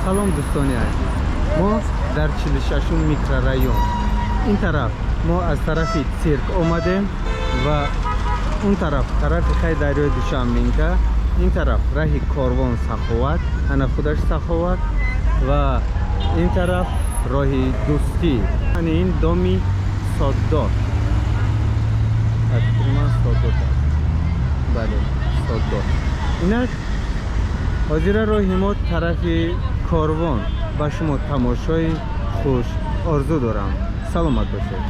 Салом, дӯстони азиз. Мо дар 46-ум микрорайон. Ин тараф мо аз тарафи цирк омадем ва он тараф тарафи хай дарёи Душанбинка, ин тараф раҳи Корвон Саховат, ана худаш Саховат ва ин тараф роҳи Дӯстӣ. Ани ин доми Соддот. Аз фикри ман Соддот аст. Бале, Соддот. Инак ҳозира роҳи мо тарафи Корвон. Ба шумо тамошои хуш орзу дорам. Саломат бошед.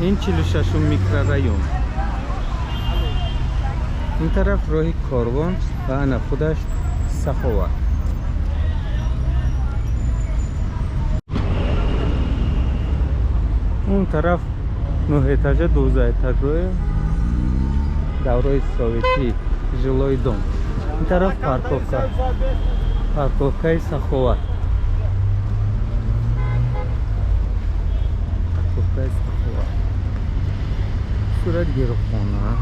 Ин 46-ум микрорайон. Ин тараф роҳи Корвон ва ана худаш Саховат. Он тараф нӯҳэтажа, 12 этажое, даврои советӣ, жилой дом. Ин тараф парковка, парковкаи Саховат, парковкаи Саховат, суратгирхона.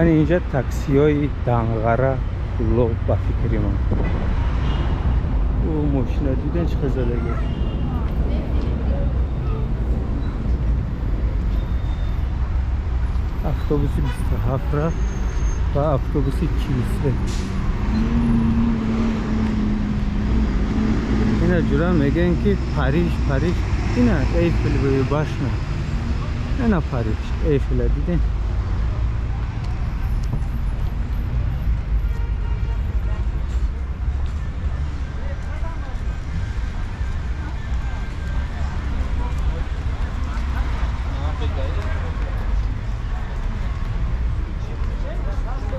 Ани инҷа таксиҳои Данғара, Кӯлоб. Ба фикри ман, ӯ мошина диден, чӣ хезадаги. Автобуси 27 рафт ва автобуси 43. Ина ҷура мегӯян, ки Париж, Париж. Ина Эйфелевая башня, ина Париж, Эйфеля диден.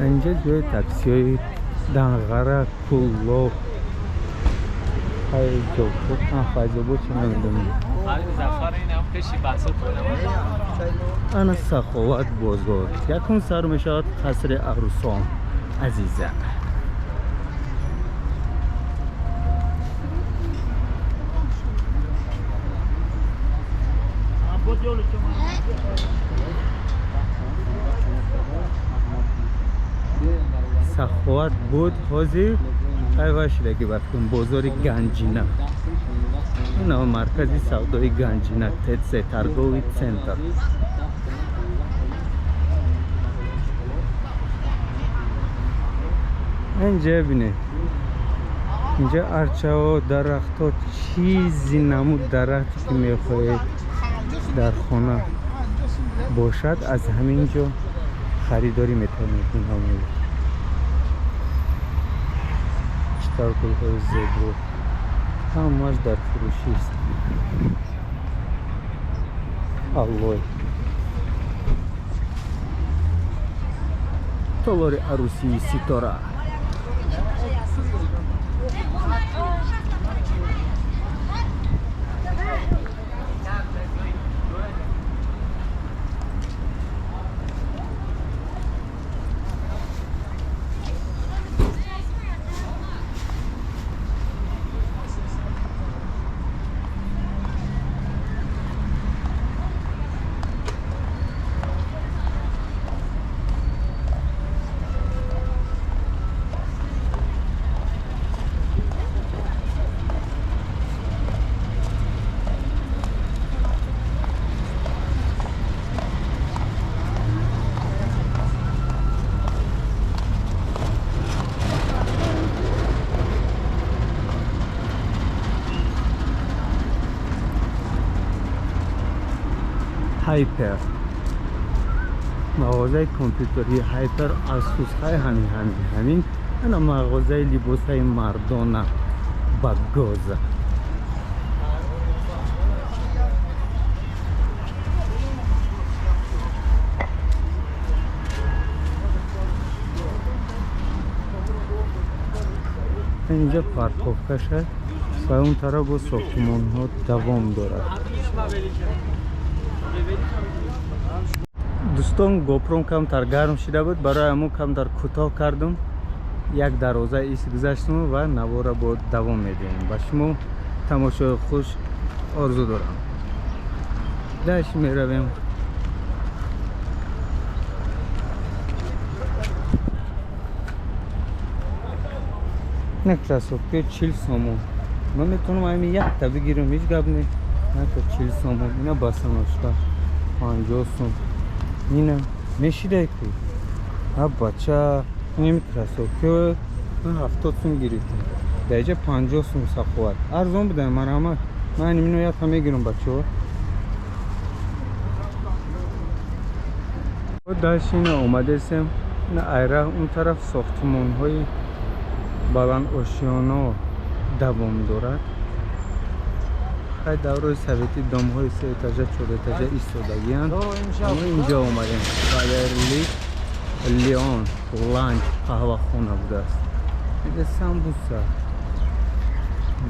Инҷа ҷои таксиҳои Данғара, Куллоб, Файзобод. Файзобод чи намедонам. Ана Саховат бозор. Якун сар мешавад қасри арӯсон Азиза. Саховат буд, ҳозир пайваст шудаги вақтун бозори Ганҷина. Ина маркази савдои Ганҷина, ТЦ, торговый центр. Инҷа бинед, инҷа арчао, дарахтҳо, чизи намуд дарахте ки мехоҳед дар хона бошад, аз ҳамин ҷо харидорӣ метавонед. Инҳо чӣ тавр гулҳои зебо, ҳамааш дар фурӯшист. Аллой, толори арӯсии Ситора. Хайпер, мағозаи компютерии Хайпер, Асусҳаи, ҳамин, ҳамин, ҳамин. Ана мағозаи либосҳои мардона Багоза. Инҷа парковка шад ва он тараф бо сохтмонҳо давом дорад. Дӯстон, гопром камтар гарм шида буд, барои ҳамон камтар кӯтоҳ кардум. Як дарвоза ис гузаштум ва навора бо давом медиҳем. Ба шумо тамошои хуш орзу дорам. Даш меравем. На кроссовки 40 сомон. Ман метавонам ҳамин якта бигирам, ҳеҷ гап не. Нака 40 сомон, ина басаношта 50 сом. Ина мешидай ку. А бача, ин кроссовки ман 70 сом гирифтам. Дар инҷа 50 сом саховат. Арзон буда, марҳамат. Ман ино якта мегирам, бачаҳо. Дальше ина омадесем. Ина айра он тараф сохтмонҳои баландошёно давом дорад. Хай даврои советӣ домҳои сеэтажа, чорэтажа истодагианд. Мо инҷо омадем. Валерли Леон ланч қаҳвахона будааст. Инҷа самбуса.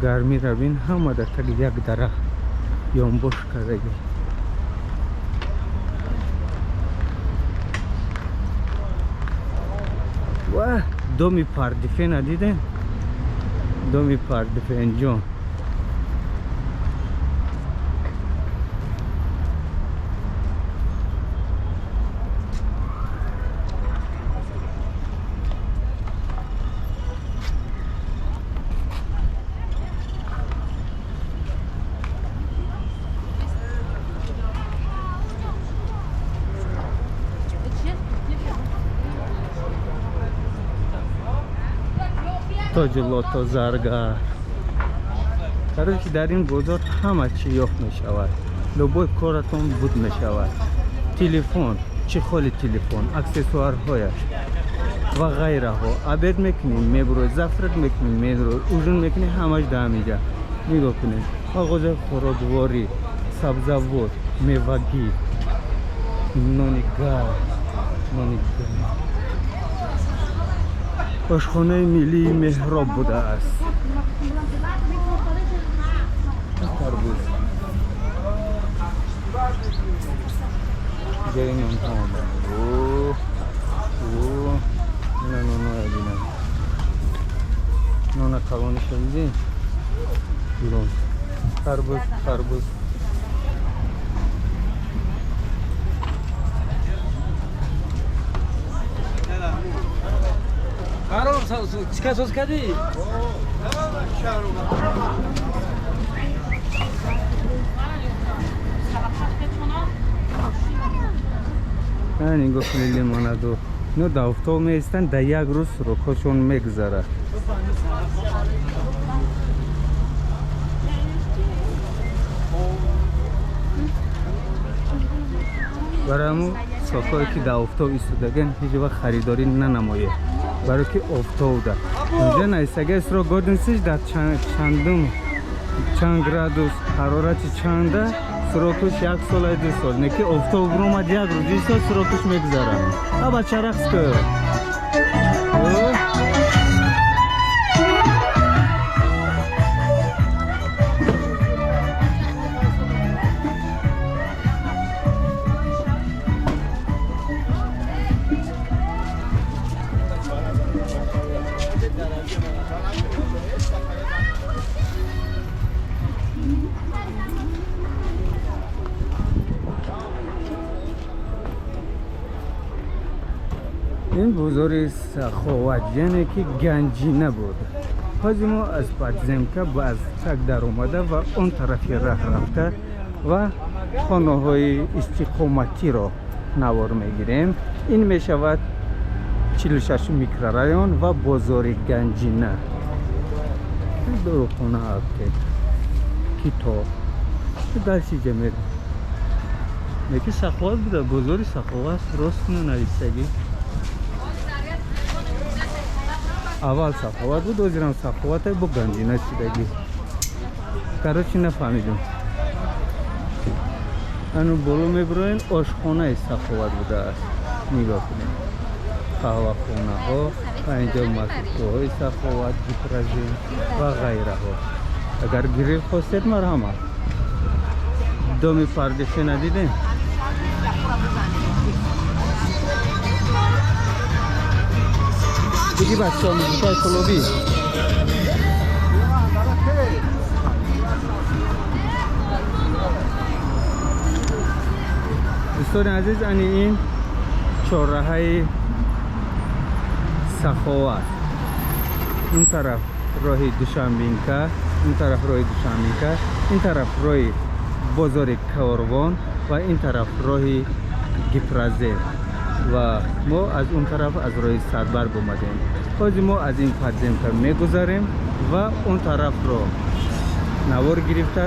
Гармира бин, ҳама дар таги як дарахт ёнбош кардагӣ. Ва доми Пардифена дидем? Доми Пардифенҷон. Тоҷи лото заргар. Короче, дар ин бозор ҳама чӣ ёфт мешавад. Любой коратон буд мешавад. Телефон, чехоли телефон, аксессуарҳояш ва ғайраҳо. Обед мекунӣ, мебурӯй, завтрак мекунӣ, мебурӯй, ужин мекунӣ, ҳамаш дар ҳаминҷа. Нигоҳ кунед. Мағозаи хӯрокворӣ, сабзавот, мевагӣ, нони гарм, нони гарм. Ошхонаи миллии Меҳроб будааст. Тарбуз. Ҷои нонҳо омад. Ина нонҳоя бинам. Нона калониша дидем? Бирон. Тарбуз, тарбуз. Чӣ соз кардӣ? Нигоҳ кунед лимонаду. Ино дар офтоб меистанд, дар як рӯз срокҳошон мегузарад. Барои ҳамун сокҳое ки дар офтоб истодагианд, ҳеҷ вақт харидорӣ нанамоед. Барои ки офтобда. Инҷа наистага срок годностиш дар чандум чанд градус ҳарорати чанда срокуш як сола ду сол. Не ки офтоб буромад як рӯз истод, срокуш мегузарад. А бача рақс кун. Ин бозори Саховат, яъне ки ганҷина буд. Ҳозир мо аз подземка ба аз так даромада ва он тарафи раҳ рафта ва хонаҳои истиқоматиро навор мегирем. Ин мешавад 46 микрорайон ва бозори ганҷина. Дорухона, аптек, китоб. Дарси ҷа мерем. Неки Саховат буда, бозори Саховат рост нанависагӣ. Аввал Саховат буд, ҳозирам Саховате бо ганҷина шидагӣ. Короче, нафаҳмидум. Ану боло мебироем, ошхонаи Саховат будааст. Нигоҳ кунед. қаҳвахонаҳо ва инҷо мактубҳои Саховат, Гипрозем ва ғайраҳо. Агар грил хостед, марҳамат. Доми Пардифена дидем? Диги бачаҳо, музикаи клубӣ. Дӯстони азиз, ани ин чорраҳаи Саховат. Он тараф роҳи Душанбинка, он тараф роҳи Душанбинка, ин тараф роҳи бозори Корвон ва ин тараф роҳи Гипрозем. Ва мо аз он тараф аз роҳи Садбарг омадем. Ҳозир мо аз ин подземка мегузарем ва он тарафро навор гирифта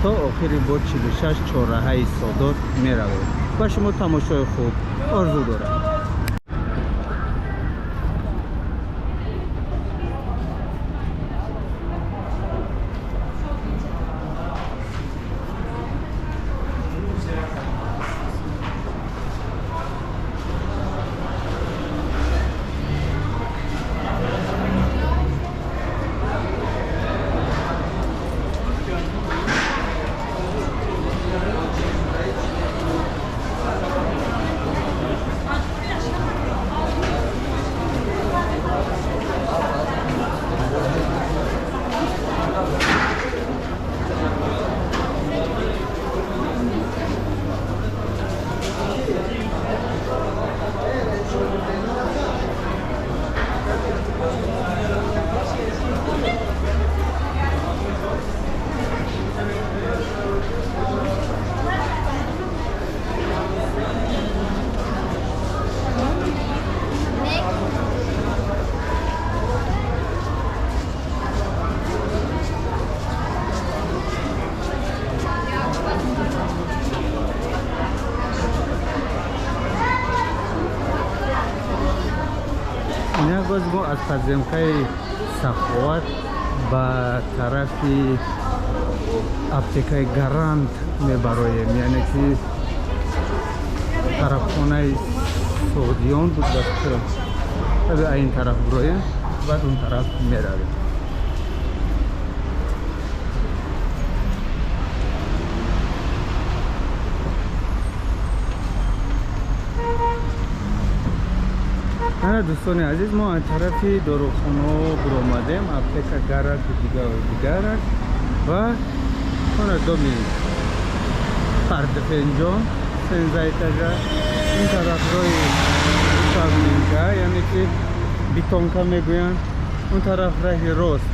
то охири бо 46 чорраҳаи Содот меравем. Ба шумо тамошои хуб орзу дорам. Боз мо аз подземкаи Саховат ба тарафи аптекаи Гарант мебароем, яъне ки тарафхонаи Суғдиён буд. Ба ин тараф бироем, баъд он тараф меравем. Ана дӯстони азиз, мо аз тарафи дорухонаҳо биромадем, аптека Гарант дигарак ва ана доми Пардифенҷон 13 этажа, ин тараф роҳи Душанбинка, яъне ки битонка мегӯянд, он тараф раҳи рост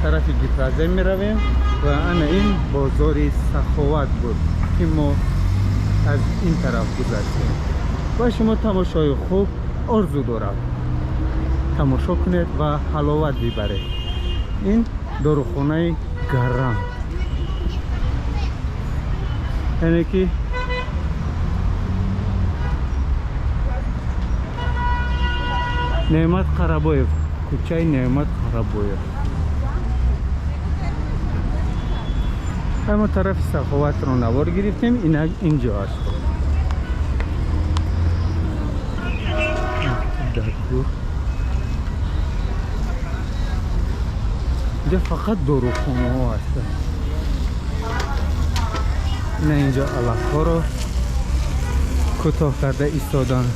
тарафи Гипрозем меравем ва ана ин бозори Саховат буд, ки мо аз ин тараф гузаштем. Ва шумо тамошои хуб орзу дорам. Тамошо кунед ва ҳаловат бибаред. Ин дорухонаи Гарант, яъне ки Неъмат Қарабоев, кӯчаи Неъмат Қарабоев. Мо тарафи Саховатро навор гирифтем, инак инҷо аст. Инҷо фақат дорухонаҳо ҳастанд. Ина инҷо алафҳоро кӯтоҳ карда истоданд.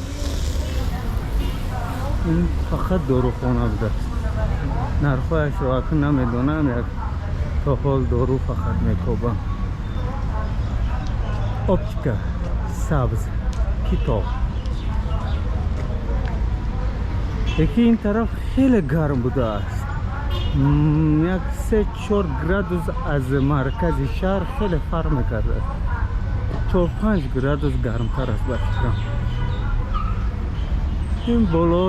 Ин фақат дорухона будааст. Нархҳояшро акн намедонам, як то ҳол дору фақат мекобам. Оптика, сабз, китоб. Яки ин тараф хеле гарм будааст. Як 3-4 градус аз маркази шаҳр хеле фарқ мекардааст. 4-5 градус гармтар аст ба фикрам. Ин боло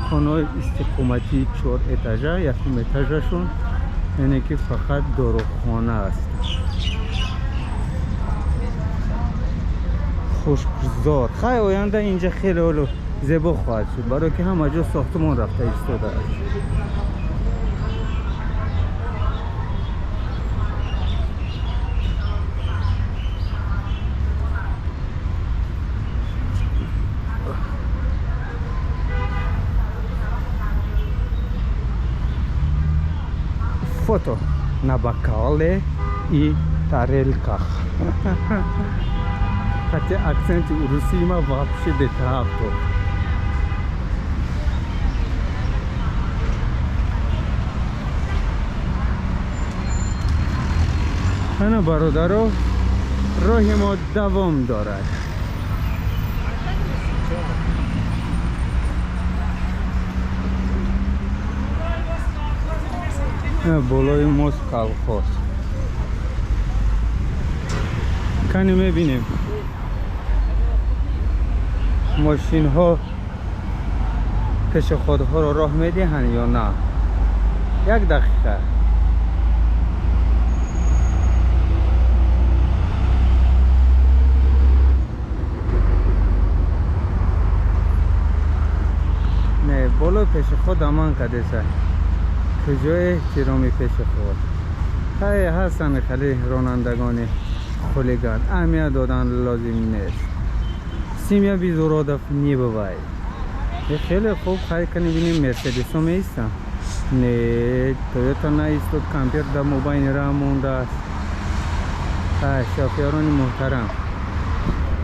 хонаҳои истиқоматии 4 этажа, якум этажашон яъне ки фақат дорухона аст. Хушкзор. Хай, оянда инҷа хеле ҳоло зебо хоҳад шуд, барои ки ҳама ҷо сохтумон рафта истодааст. Фото на бокале и тарелках. Хотя акценти урусии ма вообще бетаабто. Ана, бародаро, роҳи мо давом дорад. Болои мост колхоз. Кани мебинем, мошинҳо пешоходҳоро роҳ медиҳанд ё на. Як дақиқа. Не, болои пешоход аман кадеса. Куҷо эҳтироми пешоход? Хай, ҳастанд хеле ронандагони хулиган, аҳамият додан лозим нест. Семья без уродов не бывает. Хеле хуб. Хай, кани бинем, мерседесо меистам? Не, Тойота наистод, кампер дар мобайни раҳ мондааст. Хай, шофёрони муҳтарам,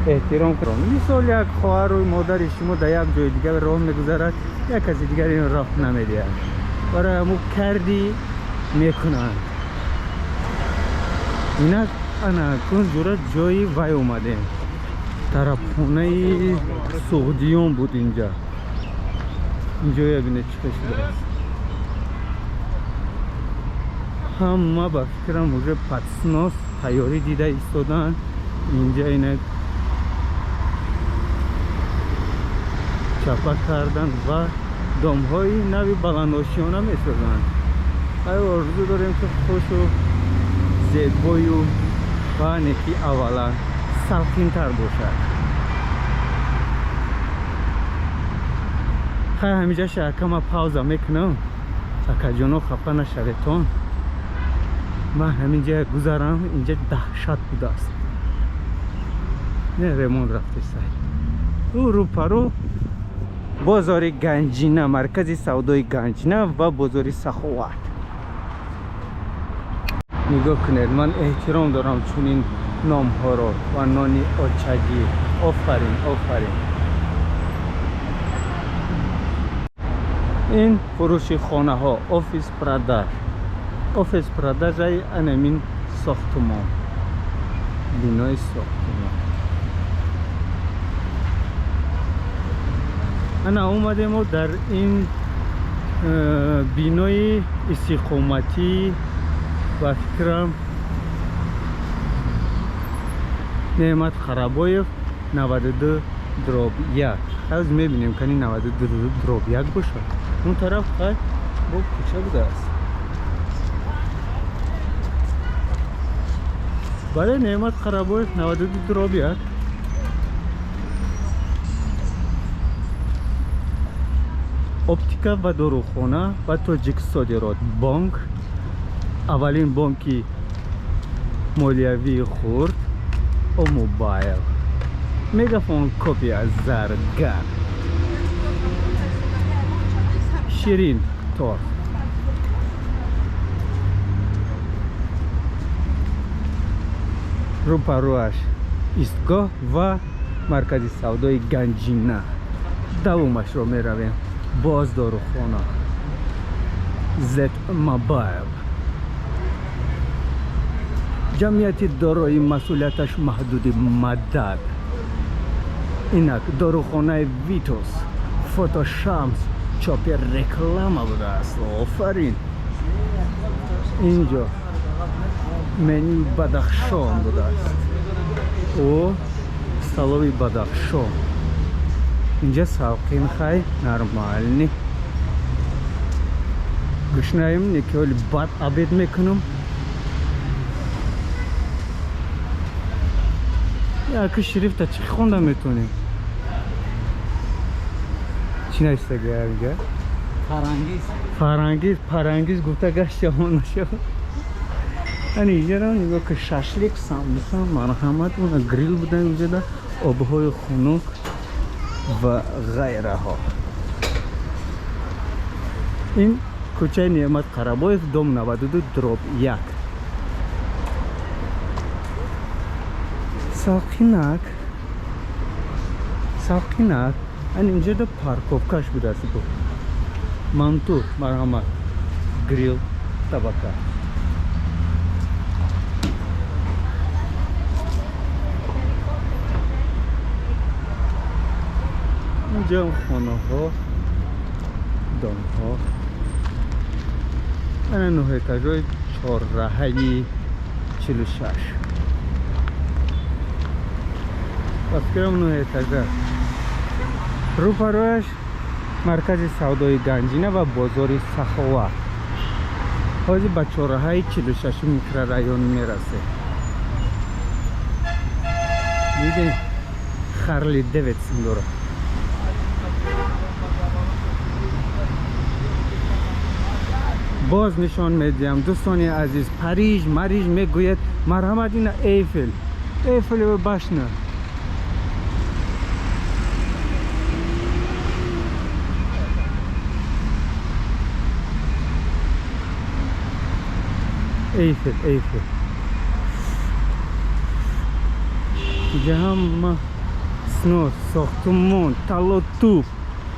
эҳтиром кунед. Мисол, як хоҳару модари шумо дар як ҷои дигар роҳ мегузарад, як каси дигар ин роҳ намедиҳад. Барои ҳамун кардӣ мекунанд. Инак, ана кун ҷура ҷои вай омадем. Тарабхонаи Суғдиён буд инҷа. Инҷоя бинед, чӣ шудааст. Ҳама, ба фикрам, уже под снос тайёрӣ дида истоданд. Инҷа инак чапа карданд ва домҳои нави баландошиёна месозанд. Ай, орзу дорем, ки хушу зебою ва неки аввалан салқинтар бошад. Хай, ҳамиҷа шакама пауза мекунам. Акаҷоно, хафа нашаветон. Ман ҳаминҷа гузарам, инҷа даҳшат будааст. Не, ремонт рафтесай. Ӯ рӯпарӯ бозори Ганҷина, маркази савдои Ганҷина ва бозори Саховат. Нигоҳ кунед, ман эҳтиром дорам чунин номҳоро ва нони очагӣ. Офарин, офарин. Ин фурӯши хонаҳо, офис продаж, офис продажаи анамин сохтумон, бинои сохтумон. Ана омадемо дар ин бинои истиқоматӣ. Ба фикрам, Неъмат Қарабоев 92/1. Ҳаз мебинем, кани 92/1 бошад. Он тараф хай бо кӯча будааст. Бале, Неъмат Қарабоев 92/1. Оптика ва дорухона ва Тоҷик Содирот бонк, аввалин бонки молиявии хурд, Омобайл, Мегафон, копия, заргар, Ширин торт. Рӯпарӯаш истгоҳ ва маркази савдои Ганҷина. Давомашро меравем. Боз дорухона, Зет Мобайл, ҷамъияти дорои масъулияташ маҳдуди Мадад. Инак дорухонаи Витос, Фотошамс, чопи реклама будааст. Офарин. Инҷо менюи Бадахшон будааст. О, столовый Бадахшон. Инҷа салқин, хай, нормальный. Гушнаем, неки ҳоли бад обед мекунам. Яки шрифта чӣ хонда метонем? Чӣ навиштага инҷа? Фарангиз. Фарангиз, парангиз гуфта гаштамо нашавад. Ани инҷаро нигоҳ ки, шашлик, самбуса, марҳамат, уна грил буда инҷода, обҳои хунук ва ғайраҳо. Ин Кӯчаи Неъмат Қарабоев, дом 92/1. Салқинак, салқинак. Ан инҷода парковкаш будааст. Бу манту, марҳамат, грил табака. Инҷо хонаҳо, домҳо. Ана нӯҳ этажои чорраҳаи 46. Ба фикрам, нӯҳ этажа. Рӯпарояш маркази савдои Ганҷина ва бозори Сахова. Ҳозир ба чорраҳаи 46 микрорайон мерасем. Дидем, Харли Дэвидсон дорад. Боз нишон медиҳам, дӯстони азиз. Париж мариж мегӯяд, марҳамат, ина Эйфел, Эйфелева башня. Эйфел, Эйфел. Инҷа ҳама снос, сохтумон, талотуф.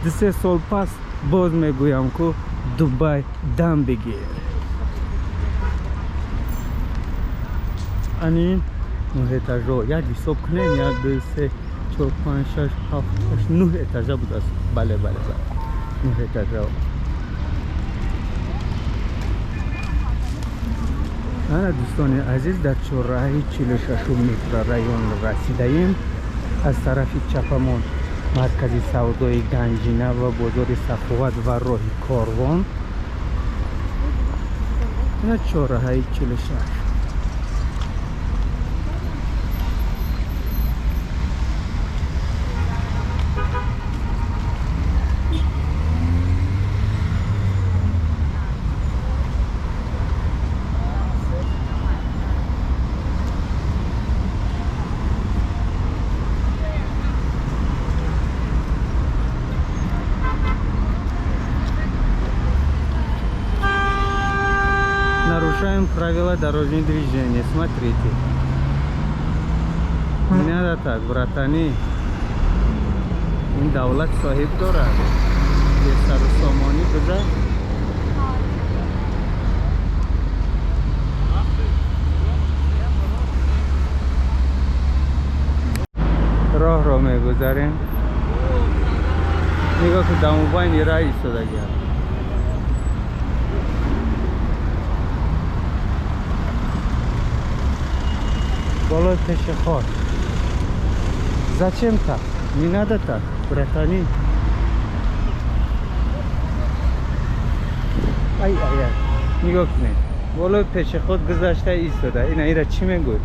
2-3 сол пас боз мегӯям, ку Дубай дам бигир. Ани нӯҳ этажо як ҳисоб кунем: як, ду, се, чор, панҷ, шаш, ҳафт, ҳашт, нӯҳ этажа будааст. Бале, бале, бале, нӯҳ этажа. Ана, дӯстони азиз, дар чорраҳаи 46 микрорайон расидаем. Аз тарафи чапамон маркази савдои Ганҷина ва бозори Саховат ва роҳи Корвон. Ина чорраҳаи 46. Нарушаем правила дорожного движения. Смотрите. Не надо так, братани. Ин давлат соҳиб дорад. Бесару сомонӣ буда. Роҳро мегузарем. Нигоҳ ки, дамубайни раҳ истодагиам. Болои пешеход. Зачем так? Не надо так, братани. Ай, ай, ай. Нигоҳ кунед. Болои пешеход гузашта истода. Ина ира чӣ мегӯй?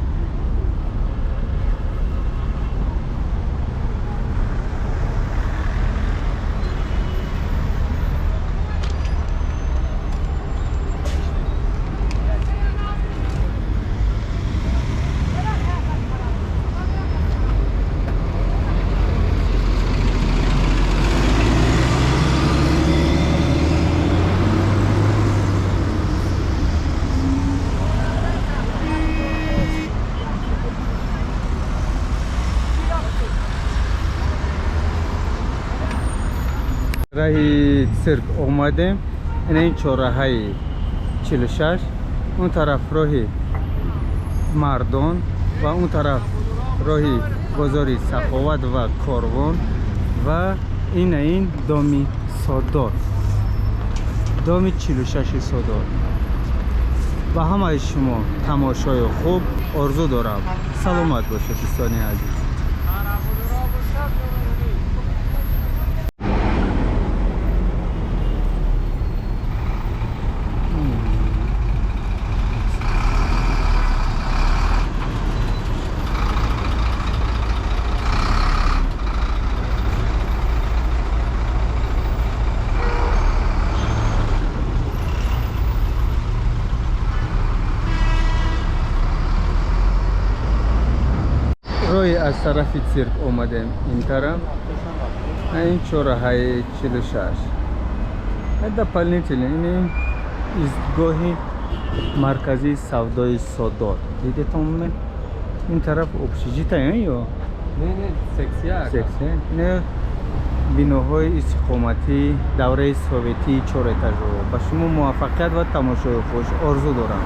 Раҳи цирк омадем. Ина ин чорраҳаи 46. Он тараф роҳи Мардон ва он тараф роҳи бозори Саховат ва Корвон ва ина ин доми Содот, доми 46 Содот. Ба ҳамаи шумо тамошои хуб орзу дорам. Саломат бошед, дӯстони азиз. Роҳи аз тарафи цирк омадем ин тараф, ин чорраҳаи 46 дополнительно ини. Истгоҳи марказии савдои Содот дидетон. Ин тараф общежитие ё Не, сексия. Сексия не, биноҳои истиқоматии давраи советии чорэтажо. Ба шумо муваффақият ва тамошои хуш орзу дорам.